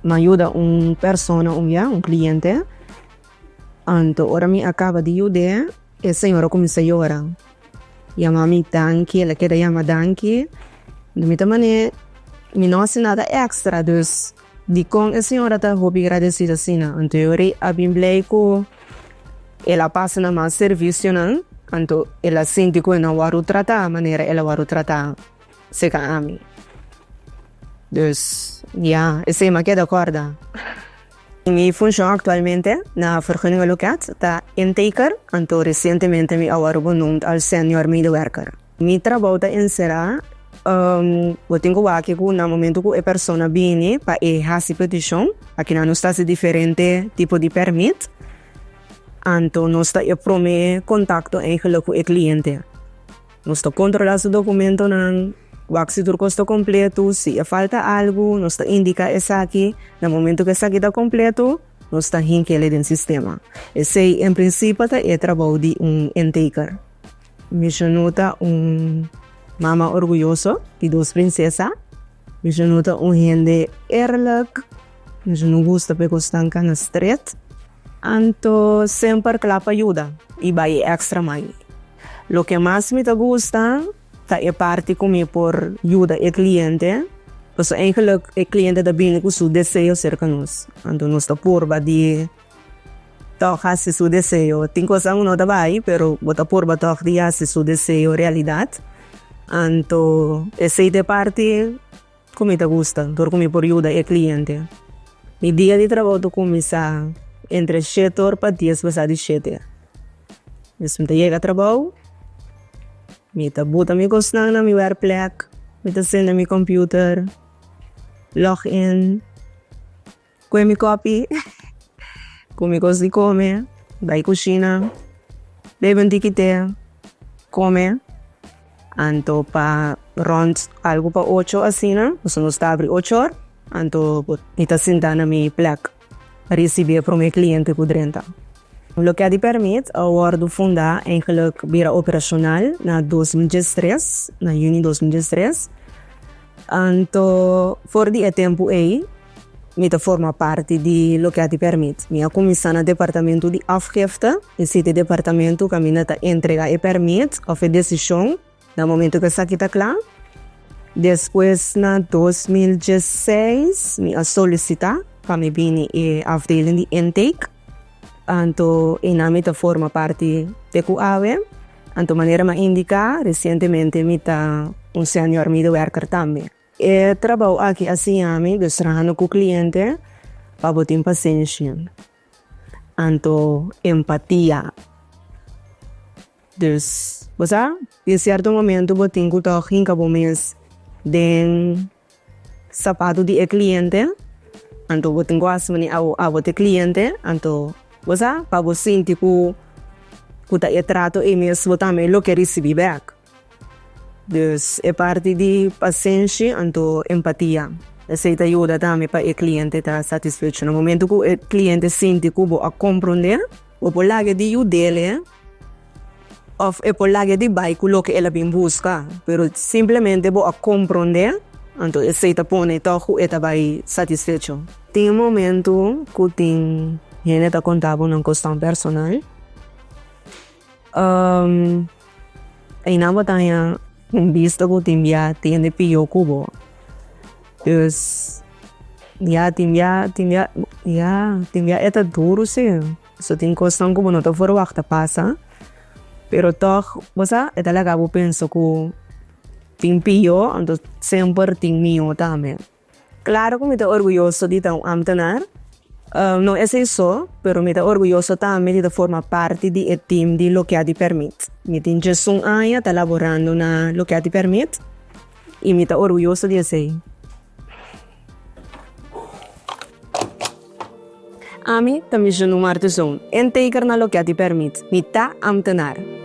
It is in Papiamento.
Mi a yuda un persona un bia, un cliente, anto ora mi a caba di yud'é, e señor a cuminsa yora, yama mi danki, el a keda yama danki, mi ta man'é mi no haci nada extra, dus dicon e señora ta hopi gradecido asina? Anto e ora a bin blij cu el a pasa na mas servicionan, anto el a sinti cu e no a wòrdu trata manera el a wòrdu trata. Seka ami. Dus ya, esei mi a keda kòrda. Mi funshon aktualmente na Vergunningenloket ta intaker, anto resientemente mi a wòrdu benoemd als senior medewerker. Mi trabou ta enserá, bo tin ku wak ku na momentu ku e persona bini pa e hasi petishon, akinan nos ta hasi diferente tipo di pèrmit, anto nos ta e promé kontakto eigentlik ku e kliente. Nos ta kontrolá su dokumentonan, wak si tur kos ta kompletu, si e falta algu nos ta indiká esaki, na momentu ku esaki ta kompletu nos ta hink'el den sistema. Esei en prinsipio ta e trabou di un intaker. Mishonu ta un mama orguyoso di dos prinsesa, Mishonu ta un hende eerlijk, Mishonu gusta pa e kosnan kana stret, anto semper kla pa yuda i bai e extra mile. Loke mas mi ta gusta ta e parti ku mi por yuda e kliente, pasobra eigenlijk e kliente ta bini ku su deseo serka nos, anto nos ta purba di tòg hasi su deseo. Tin kosnan ku no ta bai, pero bo ta purba tòg di hasi su deseo realidat, anto esei ta e parti. Ku mi ta gusta dor ku mi por yuda e kliente. Mi dia di trabou ta kuminsá entre shete or pa dies pasá di shete. Mes mi ta yega trabou, mi ta buta mi kosnan na mi wèrkplek, mi ta sende mi kòmpiuter, log in. Kue mi kopi ku mi kos di kome, bai kushina, bebe un tiki te, kome, anto pa rònt algu pa ocho asina, pasobra nos ta abri ocho or, anto mi ta sinta na mi plek pa risibi e prome kliente ku drenta. Loke a di pèrmit a wòrdu fundá eigenlik bira operashonal na 2013, na yüni 2013, anto for di e tempu ei, Mi ta forma parti di loke a di pèrmit. Mi a kuminsá na departamentu di afgifte, esei ta e departamentu kaminda ta entregá e pèrmit òf e desishon na momentu ku esaki ta kla. Despues na 2016 mi a solisitá pa mi bini e afdeling di intake, anto einan mi ta forma parti te ku awe. Anto manera mi a indiká resientemente mi ta un senior medewerker tambe. E trabou aki a siña mi dus trahando ku kliente pa bo tin pasenshi, anto empatia. Dus bo sa den sierto momento bo tin ku tòg hinka bo mes den sapatu di e kliente, anto bo tin ku hasi manera abo ta e kliente, anto bo sa pa bo sinti ku ku ta e trato ei mes bo tambe lo ke risibí bèk. Dus e parti di pasenshi anto empatia. Esei ta yuda tambe pa e kliente ta satisfecho. Na momento ku e kliente sinti ku bo a komprondé, bo por laga di yud'el òf e por laga di bai ku loke el a bin buska, pero simplemente bo a komprondé, anto esei ta pone tòg ku e ta bai satisfecho. Tin momento ku tin hende ta konta bo nan kosnan personal. Einan bo ta haña un bista ku tin bia tin hende pió ku bo. Dus ya tin bia tin bia ya tin bia e ta duru si. So tin kosnan ku bo no ta verwagt ta pasa, pero tòg bo sa e ta laga bo pensa ku tin pió anto semper tin mihó tambe. Claro cu mi ta orguyoso di ta un ambtenaar, no esey so, pero mi ta orguyoso tambe di ta forma parti di e team di Loket di Permit. Mi tin djesun aña ta laborando na Loket di Permit y mi ta orguyoso di esey. Ami ta Michelle Martezon, intaker na Loket di Permit. Mi ta ambtenaar.